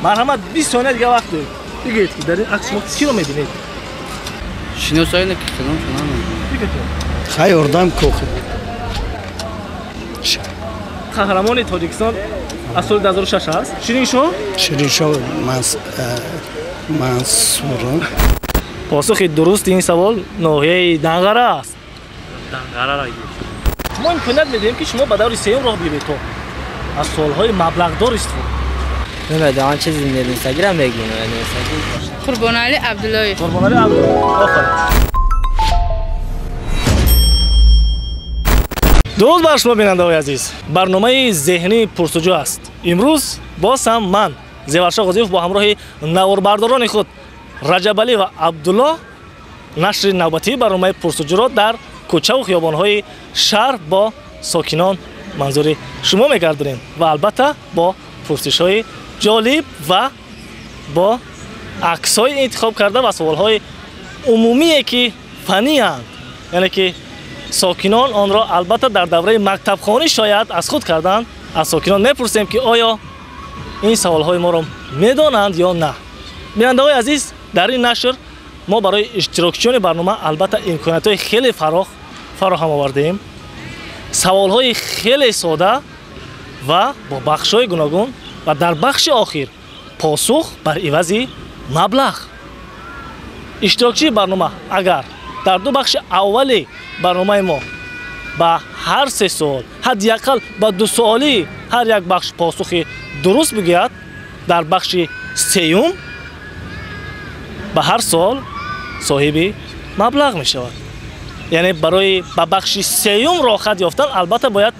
Марҳамат, 20 сония дига вақт доред. Бигӯед, ки дар ин акс шумо киро мебинед? Шиносоӣ накардам, шуна. Хай ёрдам кӯхи. Қаҳрамони Тоҷикистон аз соли 2006 аст. Шириншоҳ? Шириншоҳ Мансуров. Посухи дурусти ин савол ноҳияи Данғара аст. Данғараро гирифт. Мо имконият медиҳем, ки шумо ба даври сеюм роҳ биёбед, то аз суолҳои маблағдор истифода. Намедонам, чизи нависагиро мегӯям. Қурбонали Абдуллоев. Қурбонали Абдуллоев. Офарин. Дуруд бар шумо, бинандаҳои азиз. Барномаи зеҳнии пурсуҷӯ аст. Имрӯз боз ҳам ман, Зеваршоҳ Ғозиев, бо ҳамроҳи наворбардорони худ Раҷабалӣ ва Абдуллоҳ нашри навбатии барномаи пурсуҷӯро дар кӯчаву хиёбонҳои шаҳр бо сокинон манзури шумо мегардонем ва албатта бо пурсишҳои ҷолиб ва бо аксҳои интихоб карда ва суолҳои умумие, ки фаниянд, яъне ки сокинон онро албатта дар давраи мактабхонӣ шояд аз худ карданд. Аз сокинон мепурсем, ки оё ин саволҳои моро медонанд ё на. Бинандаҳои азиз, дар ин нашр мо барои иштирокчиёни барнома албатта имкониятҳои хеле фарох фароҳам овардаем. Саволҳои хеле сода ва бо бахшҳои гуногун ва дар бахши охир посух бар ивази маблағ. Иштирокчии барнома агар дар ду бахши аввали барномаи мо ба ҳар се суол, ҳадди ақал ба ду суоли ҳар як бахш посухи дуруст бигӯяд, дар бахши сеюм ба ҳар суол соҳиби маблағ мешавад. Яъне барои ба бахши сеюм роҳхат ёфтан албатта бояд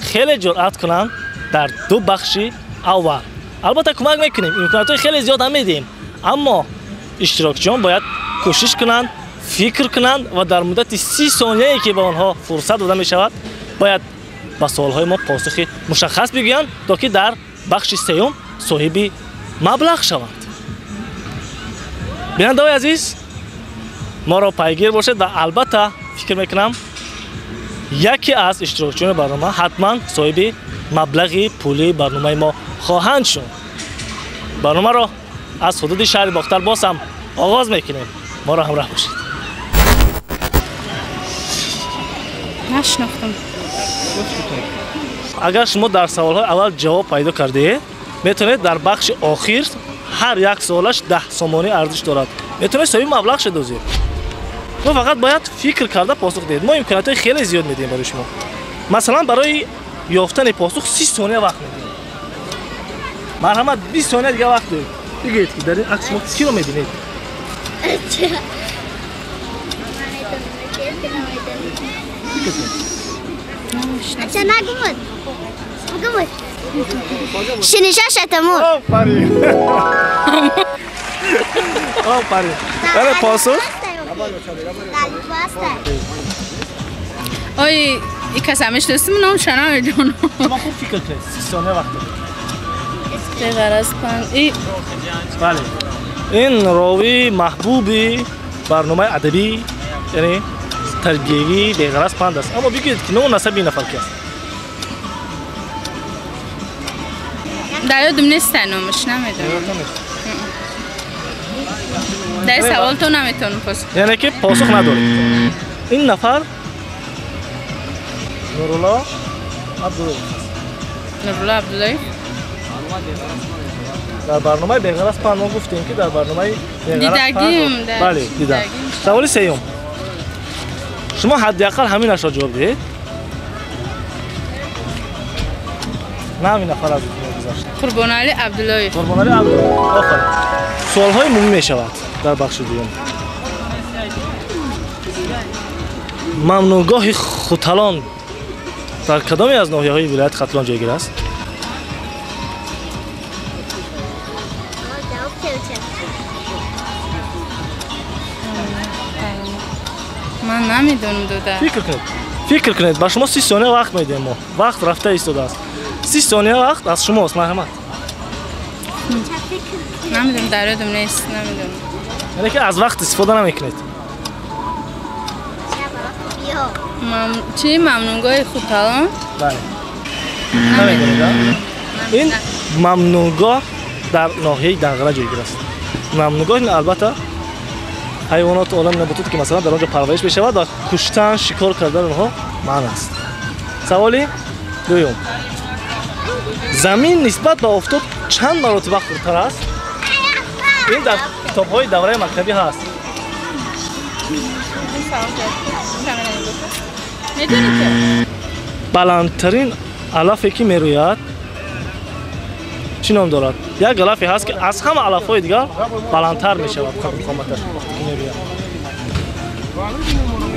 хеле ҷуръат кунанд дар ду бахши аввал. Албатта кӯмак мекунем, имкониятҳои хеле зиёд ҳам медиҳем, аммо иштирокчиён бояд кӯшиш кунанд, фикр кунанд ва дар муддати 30 сонияе, ки ба онҳо фурсат дода мешавад, бояд ба суолҳои мо посухи мушаххас бигӯянд, то ки дар бахши сеюм соҳиби маблағ шаванд. Бинандаҳои азиз, моро пайгир бошед ва албатта фикр мекунам, яке аз иштирокчиёни барнома ҳатман соҳиби маблағи пулии барномаи мо хоҳанд шуд. Барномаро аз ҳудуди шаҳри Бохтар боз ҳам оғоз мекунем. Моро ҳамроҳ бошед. Нашинохтам. Агар шумо дар саволҳои аввал ҷавоб пайдо кардед, метавонед дар бахши охир ҳар як суолаш 10 сомонӣ арзиш дорад. Метавонед соҳиби маблағ шавед. Озир мо фақат бояд фикр карда посух диҳед. Мо имкониятҳои хеле зиёд медиҳем барои шумо. Масалан, барои ёфтани посух 30 сония вақт медиҳем. Марҳамат, 20 сония дига вақт доред. Бигӯед, ки дар ин акс шумо киро мебинед? Шириншоҳ Шайтамур. Офарин. Офарин. Яъне посух? Ой, ин каса мешиносим, номша намедонам. Шумо хуб фикр кунед, 30 сония вақт доред. Беғараз панд. Бале. Ин ровии маҳбуби барномаи адабӣ, яъне тарбиявӣ Беғараз панд аст. Аммо бигӯед, ки ному насаби ин нафар ки аст? Дар ёдам нест номаш, намедонам. Дар савол то наметавонам посух. Яъне ки посух надоред. Ин нафар Нурулло Абдуллоев аст. Нурулло Абдуллоев? Дар барномаи Беғараз панд мо гуфтем, ки дар барномаи Беғараз панд. Бале, дидам. Саволи сеюм. Шумо ҳадди ақал ҳаминашро ҷавоб диҳед. На ҳамин нафар аз гузашт. Қурбонали Абдуллоев. Қурбонали Абдуллоев. Офарин. Суолҳои муҳим мешавад дар бахши дуюм. Мамнуъгоҳи Хуталон дар кадоме аз ноҳияҳои вилояти Хатлон ҷойгир аст? Ман намедонам, дода. Фикр кунед. Фикр кунед, ба шумо 30 сония вақт медиҳем мо. Вақт рафта истодааст. 30 сония вақт аз шумост, марҳамат. Намедонам, дар ёдам нест, намедонам. Яъне ки аз вақт истифода намекунед. Чӣ мамнуъгоҳи Хуталон? Бале. Намедонед, ин мамнуъгоҳ Дар ноҳияи Данғара ҷойгир аст. Мамнуъгоҳ ин албатта ҳайвоноту олами набототе ки масалан дар он ҷо парвариш мешавад ва куштан, шикор кардани онҳо манъ аст. Саволи дуюм. Замин нисбат ба офтоб чанд маротиба хурдтар аст? Ин дар китобҳои давраи мактабӣ ҳаст. Баландтарин алафе ки мерӯяд чӣ ном дорад? Як алафе ҳаст ки аз ҳама алафҳои дигар баландтар мешавад қоматаш вақте ки мерӯяд.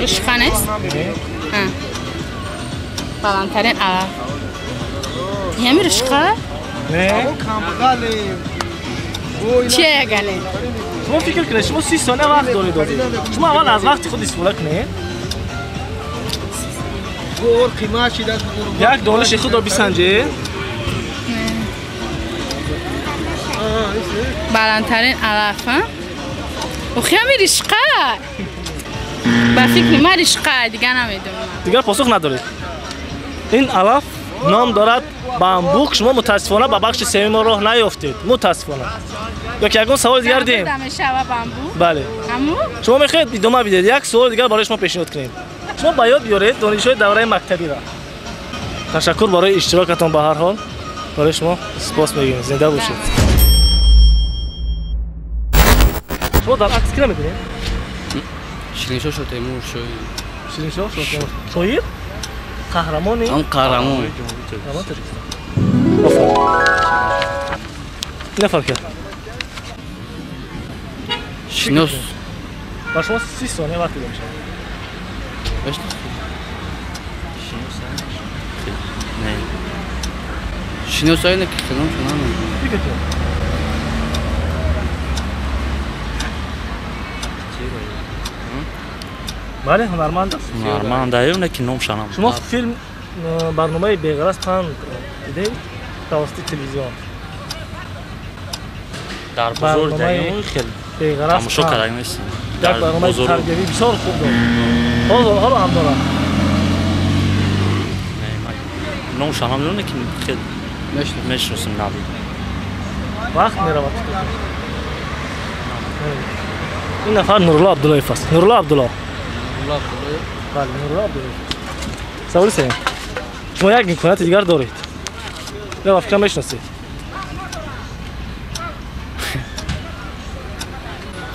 Рушқа нест? Баландтарин алаф. Ями рушқа? Не. Чия гале? Шумо фикр кунед, шумо 30 сония вақт доред додед. Шумо аввал аз вақти худ истифода кунед. Як дониши худро бисанҷед. Баландтарин алаф, охи ҳами ришқа. Ба фикри ман ришқа, дигар намедонам. Дигар посух надоред. Ин алаф ном дорад бамбук. Шумо мутаассифона ба бахши сеюм роҳ наёфтед. Мутаассифона. Ё ки ягон саволи дигар диҳем? Бале. Шумо мехоҳед идома бидиҳед? Як суоли дигар барои шумо пешниҳод кунем. Шумо ба ёд биёред донишҳои давраи мактабиро. Ташаккур барои иштирокатон. Ба ҳар ҳол барои шумо сипос мегӯем. Зинда бошед. Шумо дар акс кира мебинед? Шириншоҳ Шотемур шоир. Шириншоҳ Шотемур шоир? Қаҳрамони? Ҳам қаҳрамон. Қаҳрамони Тоҷикистон. Офарин. Нафар кард? Шинос. Ба шумо 30 сония вақт дода мешавад. Не. Шиносоӣ не ки кадом шуна намедонам. Фикр кунед. Бале, ҳунарманд аст. Ҳунарманд аю не ки номша намедонам. Шумо филм барномаи беғараз панд дидед тавассути телевизион? Дар бозор даём хел тамошо карда нестем. Як барномаи тарбиявӣ бисёр хуб дорад. Ҳоло ҳам дорад. Номша намедонам ки хел мешиносем надидем. Вақт меравад. Ин нафар Нурулло Абдуллоев аст. Нурулло Абдулло. Бале, Нурулло Абдуллоев. Саволи сеюм. Шумо як имконияти дигар доред. Инро ба фикрам мешиносед.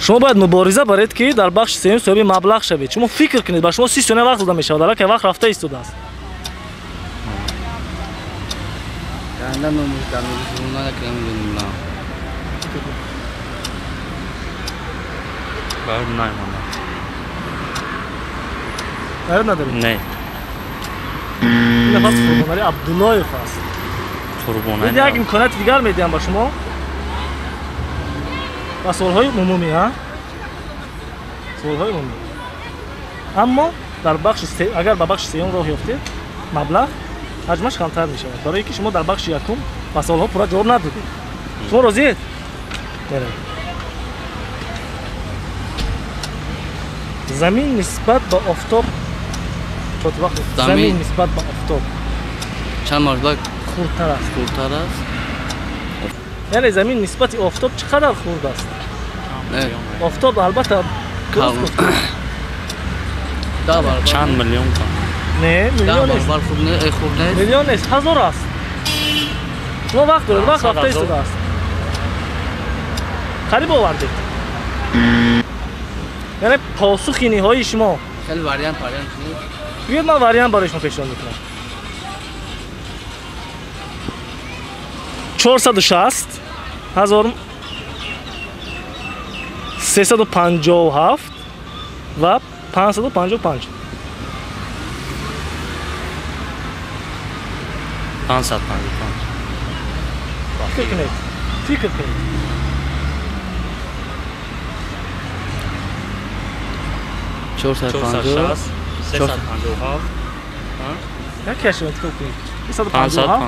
Шумо бояд мубориза баред ки дар бахши сеюм соҳиби маблағ шавед. Шумо фикр кунед, ба шумо 30 сония вақт дода мешавад, аллакай вақт рафта истодааст. Наёд надоред? Не. Ин нафар Қурбонали Абдуллоев аст. Қурбонали. Як имконияти дигар медиҳам ба шумо. Ба суолҳои умумӣ, а? Суолҳои умумӣ. Аммо дар бахши агар ба бахши сеюм роҳ ёфтед, маблағ ҳаҷмаш камтар мешавад. Барои ки шумо дар бахши якум ба суолҳо пурра ҷавоб надодед. Шумо розиед? Меравед. Замин нисбат ба офтоб замин нисбат ба офтоб чанд маротиба хурдтар аст? Хурдтар аст. Яъне замин нисбати офтоб чӣ қадар хурд аст? Офтоб албатта чанд миллион не, миллион нест. Миллион нест, ҳазор аст. Шумо вақт доред, вақт рафта истодааст. Қариб овардед. Яъне посухи ниҳоии шумо. Хеле вариант биёед ман вариант барои шумо пешниҳод мекунам. 460 ҳазор 357 ва 555. 555. Фикр кунед, фикр кунед. 450, 357. Якеашро интихоб кунед. 357,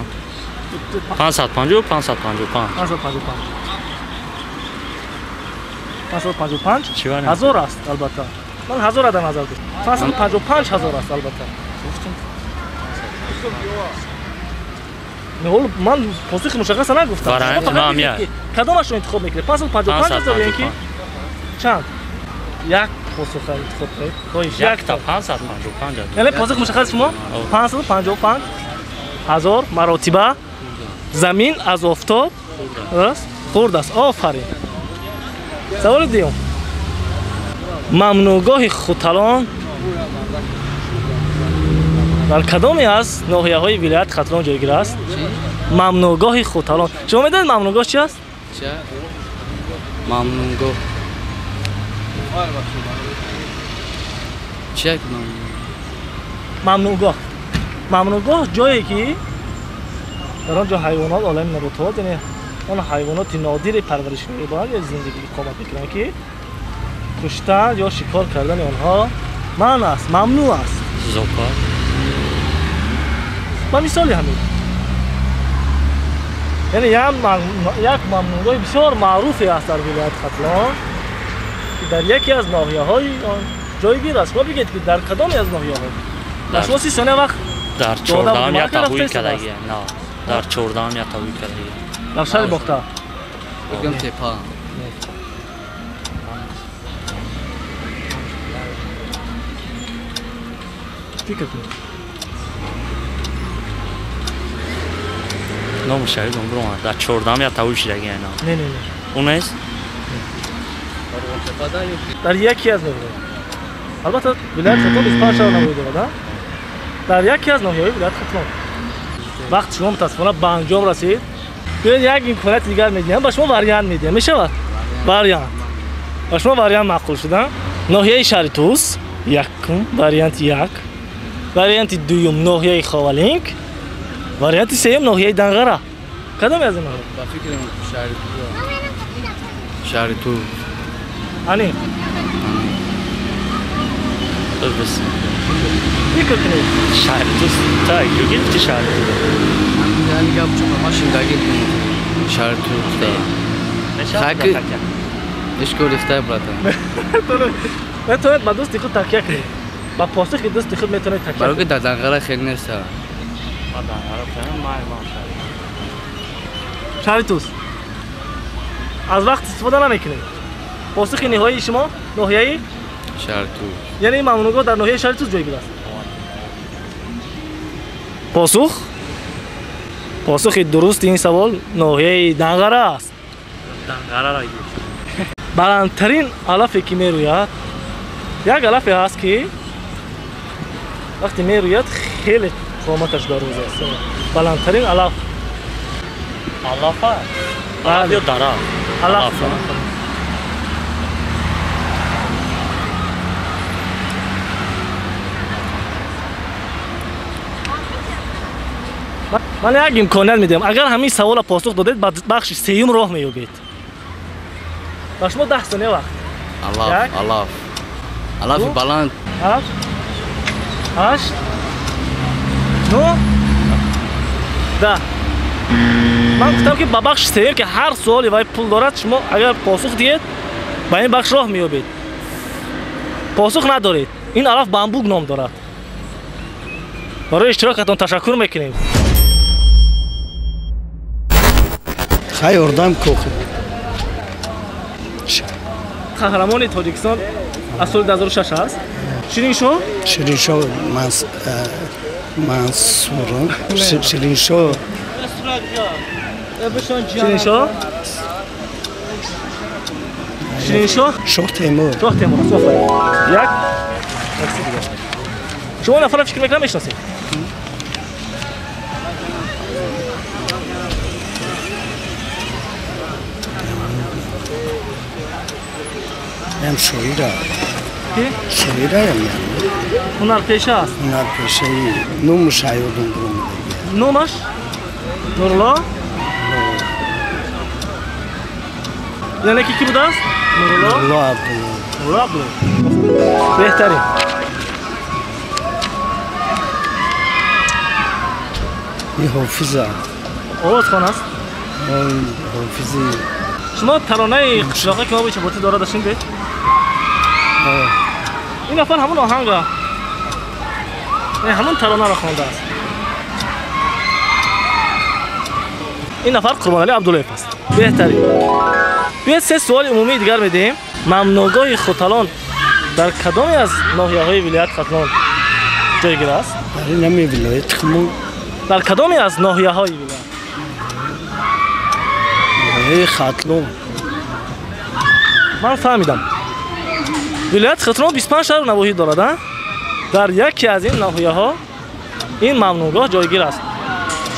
550, 555. 555. 555 ҳазор аст албатта. Ман ҳазор дар назар доштам. 555 ҳазор аст албатта. Не, ман посухи мушаххаса нагуфтам. Кадомашро интихоб мекунед? 555 ҳазор ё ин ки чанд? Як посуха интихоб кунед. Хоҳиш, якта 555 ҳазор. Яъне посухи мушаххаси шумо 555 ҳазор маротиба замин аз офтоб хурд аст. Офарин. Саволи дуюм. Мамнӯъгоҳи Хуталон дар кадоме аз ноҳияҳои вилояти Хатлон ҷойгир аст? Мамнӯъгоҳи Хуталон. Шумо медонед мамнӯъгоҳ чи аст? Мамнӯъгоҳ чи? Мамнӯъгоҳ. Мамнӯъгоҳ ҷое ки дар он ҷо ҳайвонот, олами наботот, яъне он ҳайвоноти нодире парвариш меёбанд ё зиндагӣ иқомат мекунанд ки куштан ё шикор кардани онҳо манъ аст, мамнӯъ аст. Зоопарк. Ба мисоли ҳамин. Яъне як мамнӯъгоҳи бисёр маъруфе аст дар вилояти Хатлон ки дар яке аз ноҳияҳои он ҷойгир аст. Шумо бигӯед ки дар кадоме аз ноҳияҳо? Дар шумо 30 сония вақт. Дар 14 як тавӣ кардагия. На, дар 14 як тавӣ кардагия. Дар шаҳри Бохтар. Бигӯям тепа. Фикр кунед. Номи шаҳри Домбурон дар 14 як тавӣ шидагия. Не, не, не. Он нест? Дар яке аз ноҳияҳо. Албатта вилояти Хатлон 25 шаҳр ноҳия дорад, дар яке аз ноҳияҳои вилояти Хатлон. Вақти шумо мутаассифона ба анҷом расид. Биёед як имконияти дигар медиҳам, ба шумо вариант медиҳам. Мешавад? Вариант. Ба шумо вариант маъқул шуда. Ноҳияи шаҳри Тӯс, якум, варианти як. Варианти дуюм ноҳияи Ховалинг, варианти сеюм ноҳияи Данғара. Кадоме аз инҳо? Ба фикрам шаҳри Тӯс. Шаҳри Тӯс. Ани. Фикр кунед. Шаҳри Тӯс. Та, гирифти шаҳри Тӯс. Яъне гап чун ман шиндаги шаҳри Тӯс. Хаки ишкор рифтай братан. Метавонед ба дӯсти худ такя кунед. Ба посухи дӯсти худ метавонед такя кунед. Барои дар Данғара хеле нест. Шаҳри Тӯс. Аз вақт истифода намекунед. Посухи ниҳоии шумо ноҳияи шаҳри Тӯс. Яъне мамнӯъгоҳ дар ноҳияи шаҳри Тӯс ҷойгир аст. Посух? Посухи дурусти ин савол ноҳияи Данғара аст. Данғараро гирифт. Баландтарин алафе ки мерӯяд, як алафе ҳаст ки вақте мерӯяд хеле қоматаш дароз аст. Баландтарин алаф. Алафа? Алаф ё дарахт? Алаф. Ман як имконият медиҳам. Агар ҳамин саволро посух додед, ба бахши сеюм роҳ меёбед. Ба шумо 10 сония вақт. Алаф, алаф. Алафи баланд. 7, 8, 9, 10. Ман гуфтам ки ба бахши сеюм ки ҳар суоле вай пул дорад, шумо агар посух диҳед, ба ин бахш роҳ меёбед. Посух надоред. Ин алаф бамбук ном дорад. Барои иштирокатон ташаккур мекунем. Хай ёрдам кӯхи. Қаҳрамони Тоҷикистон аз соли 2006 аст. Шириншоҳ? Шириншоҳ Мансур. Шириншоҳ. Шириншоҳ? Шириншоҳ? Шоҳ Темур. Шоҳ Темур. Як. Шумо нафарро фикр мекунам мешиносед? Ям шоира. Ки? Шоираям ям. Ҳунарпеша аст? Ҳунарпешаи. Номаш ҳаёдум буромадагия. Номаш? Нурулло? Яъне ки ки будааст? Нурулло? Нурулло Абдулло. Нурулло Абдулло. Беҳтарин. Ин ҳофиза. Овозхон аст? Ҳофизи. Шумо таронаи қишлоқе ки мо бо чаботӣ дорад шунидед? Ин нафар ҳамон оҳанга, ҳамон таронаро хондааст. Ин нафар Қурбоналӣ Абдуллоев аст. Беҳтарин. Биёед се суоли умумии дигар медиҳем. Мамнуъгоҳи Хуталон дар кадоме аз ноҳияҳои вилоят Хатлон ҷойгир аст? Дар ин ҳамин вилоят хумон. Дар кадоме аз ноҳияҳои вилоят? Ноҳияи Хатлон. Ман фаҳмидам. Вилояти Хатлон 25 шаҳру навоҳӣ дорад, а? Дар яке аз ин ноҳияҳо ин мамнуъгоҳ ҷойгир аст.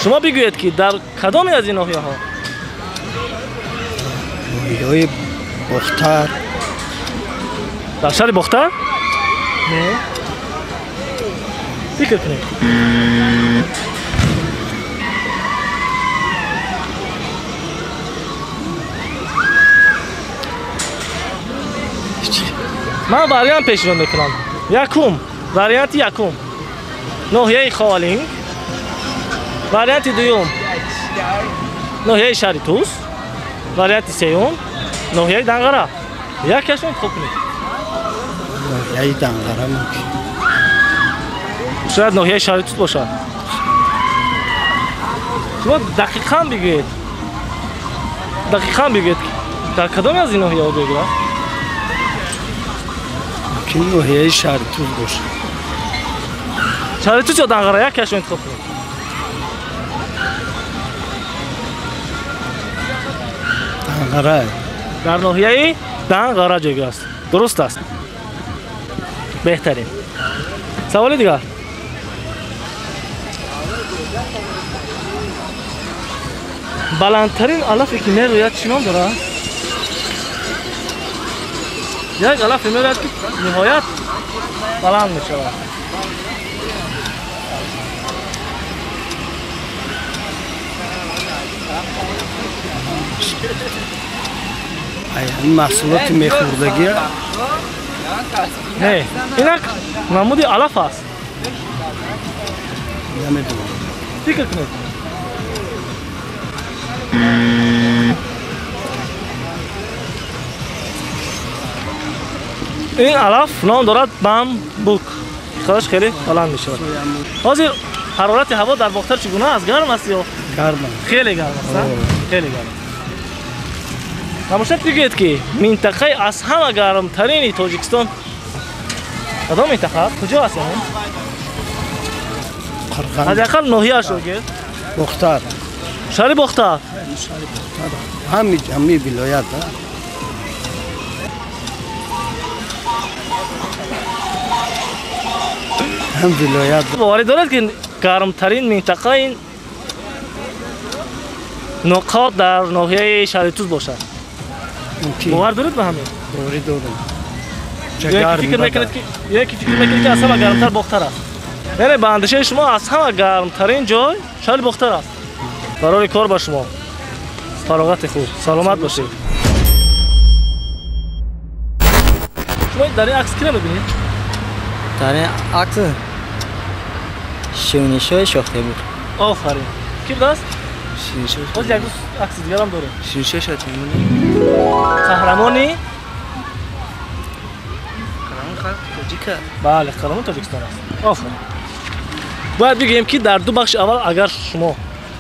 Шумо бигӯед, ки дар кадоме аз ин ноҳияҳо? Ноҳияҳои Бохтар. Дар шаҳри Бохтар? Не. Фикр кунед. Ман вариант пешниҳод мекунам. Якум, варианти якум ноҳияи Холинг, варианти дуюм ноҳияи шаҳри Тус, варианти сеюм ноҳияи Данғара. Якеашро интихоб кунед. Ноҳияи Данғара мумкин. Шояд ноҳияи шаҳри Тус бошад. Шумо дақиқан бигӯед. Дақиқан бигӯед, дар кадоме аз ин ноҳияҳо ҷойгир аст? Мумкин ноҳияи шаҳри Тус бошад. Шаҳри Тус ё Данғара, якеашро интихоб кунед. Данғара. Дар ноҳияи Данғара ҷойгир аст. Дуруст аст. Беҳтарин. Саволи дигар. Баландтарин алафе ки мерӯяд чӣ ном дорад? Як алафе мерӯяд, ки ниҳоят баланд мешавад. Ин маҳсулоти мехӯрдагӣ? Не, инак намуди алаф аст. Намедонам. Фикр кунед. Ин алаф ном дорад бамбук. Худаш хеле баланд мешавад. Ҳозир ҳарорати ҳаво дар Бохтар чӣ гуна аст? Гарм аст ё? Гарм аст. Хеле гарм аст, хеле гарм. Тамошаб бигӯед, ки минтақаи аз ҳама гармтарини Тоҷикистон кадом минтақа аст? Куҷо аст ин? Ҳадди ақал ноҳияашро гӯед. Бохтар. Шаҳри Бохтар? Шаҳри Бохтар. Ҳами вилоят. Ҳам вилоят. Боварӣ доред, ки гармтарин минтақа ин нуқот дар ноҳияи шаҳри Тус бошад? Бовар доред ба ҳамин? Боварӣ дорам. Фикр мекунед, ки яке фикр мекунед, ки аз ҳама гармтар Бохтар аст? Яъне ба андешаи шумо аз ҳама гармтарин ҷой шаҳри Бохтар аст. Барори кор ба шумо. Фароғати хуб. Саломат бошед. Шумо дар ин акс киро мебинед? Дар ин акс Шириншоҳи Шоҳтемур. Офарин. Ки будааст? Боз як ду акси дигарам дорем. Шириншоҳи Шоҳтемур. Қаҳрамони? Қаҳрамони халқи тоҷика. Бале, қаҳрамони Тоҷикистон аст. Офарин. Бояд бигӯем, ки дар ду бахши аввал агар шумо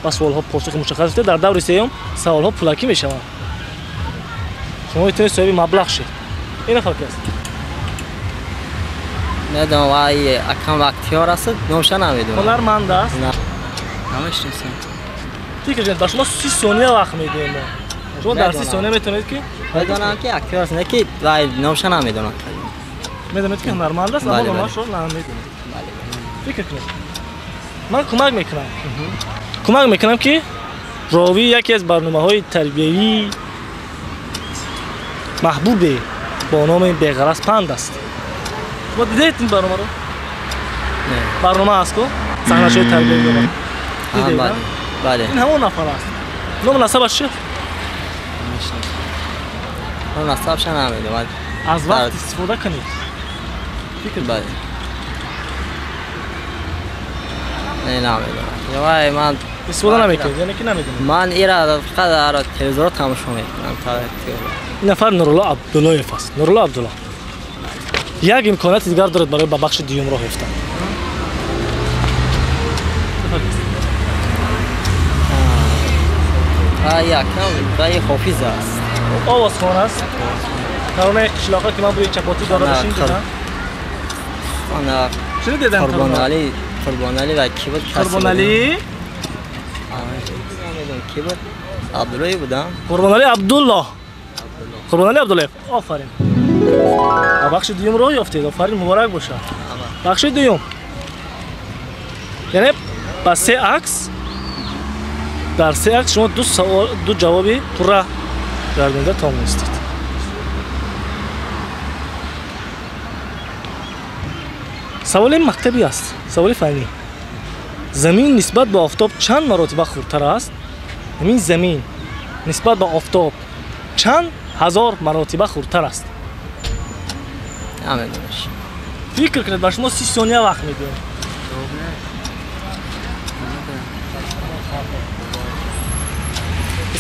ба суолҳо посухи мушаххас додед, дар даври сеюм саволҳо пулакӣ мешаванд. Шумо метавонед соҳиби маблағ шед. Ин нафар ки аст? Намедонам, вай акам актёр аст, номша намедонам. Ҳунарманд аст? Намешиносам. Фикр кунед, ба шумо 30 сония вақт медиҳем мо. Шумо дар 30 сония метавонед ки медонам, ки актёр аст, не ки вай номша намедонам. Медонед, ки ҳунарманд аст, аммо номашро намедонед. Фикр кунед. Ман кӯмак мекунам. Кӯмак мекунам, ки ровии яке аз барномаҳои тарбиявии маҳбубе бо номи Беғараз панд аст. Шумо дидед ин барномаро? Не. Барнома аст ку? Саҳначаҳои тарбиявӣ дорад. Дидед? Бале. Ин ҳамон нафар аст. Ному насабаш чи? Ному насабаша намедонам. Аз вақт истифода кунед. Фикр бале. Не, намедонам. Вай ман истифода намекунед, яъне ки намедонед. Ман ира фақат дар телевизор тамошо мекунам. Ин нафар Нурулло Абдуллоев аст. Нурулло Абдулло. Як имконияти дигар доред барои ба бахши дуюм роҳ ёфтан. Якам вай ҳофиз аст. Овозхон аст. Таронаи қишлоқҳо ки ман бӯи чапотӣ дорад шунидед? Ана шунидед? Қурбоналӣ, Қурбоналӣ ва ки буд? Қурбоналӣ? Намедонам ки буд. Абдуллоев будам. Қурбоналӣ Абдулло. Қурбоналӣ Абдуллоев. Офарин. Бахши дуюм роҳ ёфтед. Офарин, муборак бошад. Бахши дуюм. Яъне ба се акс, дар се акс шумо ду савол, ду ҷавоби пурра гардонда тавонистед. Саволи мактабӣ аст, саволи фаннӣ. Замин нисбат ба офтоб чанд маротиба хурдтар аст? Ҳамин замин нисбат ба офтоб чанд ҳазор маротиба хурдтар аст? Намедонам. Фикр кунед, ба шумо 30 сония вақт медиҳем.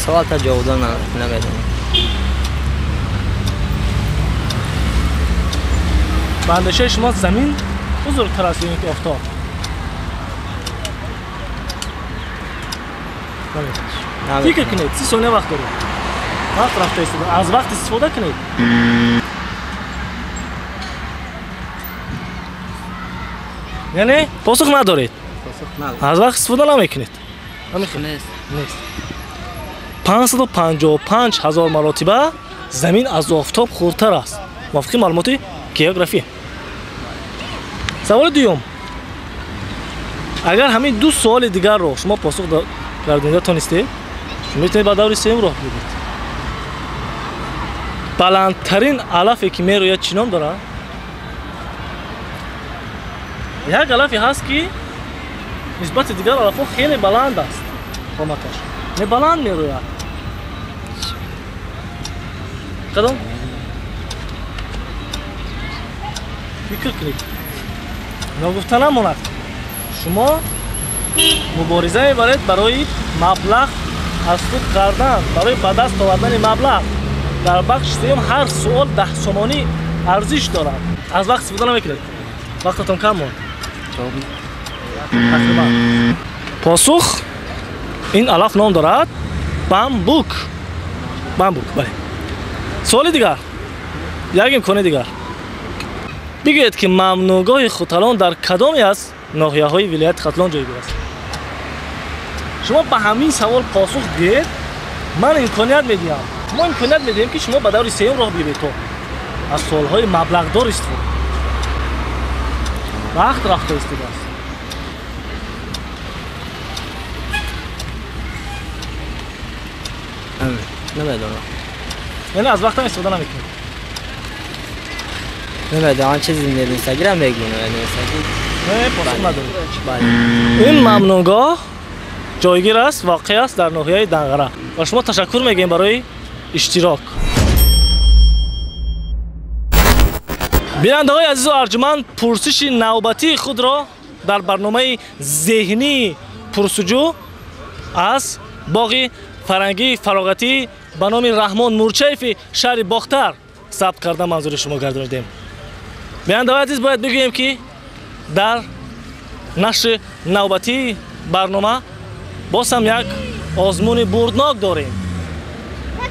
Савол та ҷавоб намедонам. Ба андешаи шумо замин бузургтар аст ё ин ки офтоб? Фикр кунед, 30 сония вақт доред. Вақт рафта истода. Аз вақт истифода кунед. Яъне посух надоред. Аз вақт истифода намекунед. Нест. Нест. 555 ҳазор маротиба замин аз офтоб хурдтар аст. Мувофиқи маълумоти география. Саволи дуюм. Агар ҳамин ду суоли дигарро шумо посух гардонида тонистед, шумо метавонед ба даври сеюм роҳ биёбед. Баландтарин алафе ки мерӯяд чӣ ном дорад? Як алафе ҳаст ки нисбати дигар алафҳо хеле баланд аст қоматаш. Не баланд мерӯяд. Кадом? Фикр кунед. Ногуфта намонад. Шумо мубориза мебаред барои маблағ аз худ кардан, барои ба даст овардани маблағ. Дар бахши сеюм ҳар суол 10 сомонӣ арзиш дорад. Аз вақт истифода намекунед. Вақтатон кам монд. Тақрибан. Посух ин алаф ном дорад бамбук. Бамбук, бале. Суоли дигар. Як имкони дигар. Бигӯед ки мамнӯъгоҳи Хутлон дар кадоме аз ноҳияҳои вилояти Хатлон ҷойгир аст? Шумо ба ҳамин савол посух диҳед, ман имконият медиҳам. Мо имконият медиҳем ки шумо ба даври сеюм роҳ биёбед то аз суолҳои маблағдор истифода. Вақт рафта истодааст. Намедонам. Яъне аз вақтам истифода намекунед? Намедонам, он чизи нависагиро мегӯям, нависагӣ. Не, посух надоред. Ин мамнӯъгоҳ ҷойгир аст, воқеъ аст дар ноҳияи Данғара. Ба шумо ташаккур мегӯем барои иштирок. Бинандаҳои азизу арҷуманд, пурсиши навбатии худро дар барномаи зеҳнии пурсуҷӯ аз боғи фарҳангии фароғатӣ ба номи Раҳмон Мурчаеви шаҳри Бохтар сабт карда манзури шумо гардонидем. Бинандаҳои азиз, бояд бигӯем ки дар нашри навбатии барнома боз ҳам як озмуни бурднок дорем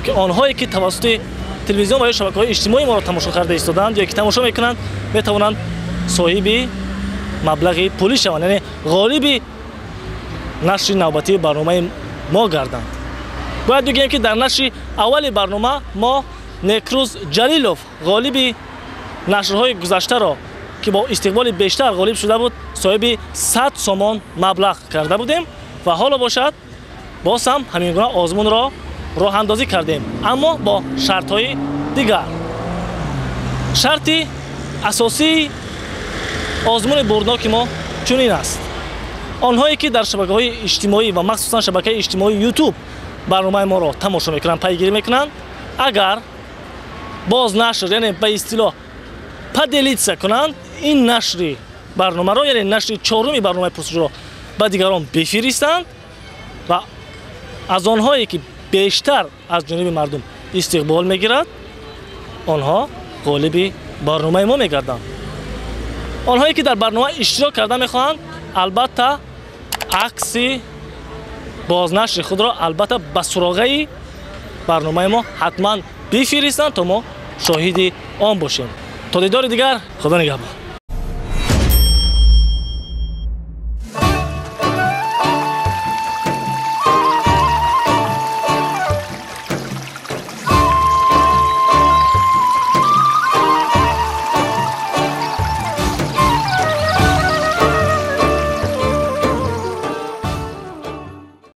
ки онҳое ки тавассути телевизион ва ё шабакаҳои иҷтимоӣ моро тамошо карда истоданд ё ки тамошо мекунанд, метавонанд соҳиби маблағи пулӣ шаванд, яъне ғолиби нашри навбатии барномаи мо гарданд. Бояд бигӯем ки дар нашри аввали барнома мо Некрӯз Ҷалилов ғолиби нашрҳои гузаштаро ки бо истиқболи бештар ғолиб шуда буд, соҳиби 100 сомон маблағ карда будем ва ҳоло бошад боз ҳам ҳамин гуна озмунро роҳандозӣ кардем, аммо бо шартҳои дигар. Шарти асосии озмуни бурдноки мо чунин аст. Онҳое ки дар шабакаҳои иҷтимоӣ ва махсусан шабакаи иҷтимоии YouTube барномаи моро тамошо мекунанд, пайгирӣ мекунанд, агар боз нашр, яъне ба истилоҳ поделиться кунанд, ин нашри барномаро, яъне нашри чоруми барномаи пурсуҷӯро ба дигарон бифиристанд ва аз онҳое ки бештар аз ҷониби мардум истиқбол мегирад, онҳо ғолиби барномаи мо мегарданд. Онҳое ки дар барнома иштирок карда мехоҳанд, албатта акси Бознашри худро албатта ба суроғаи барномаи мо ҳатман бифиристанд, то мо шоҳиди он бошем. То дидори дигар, худо нигаҳбон.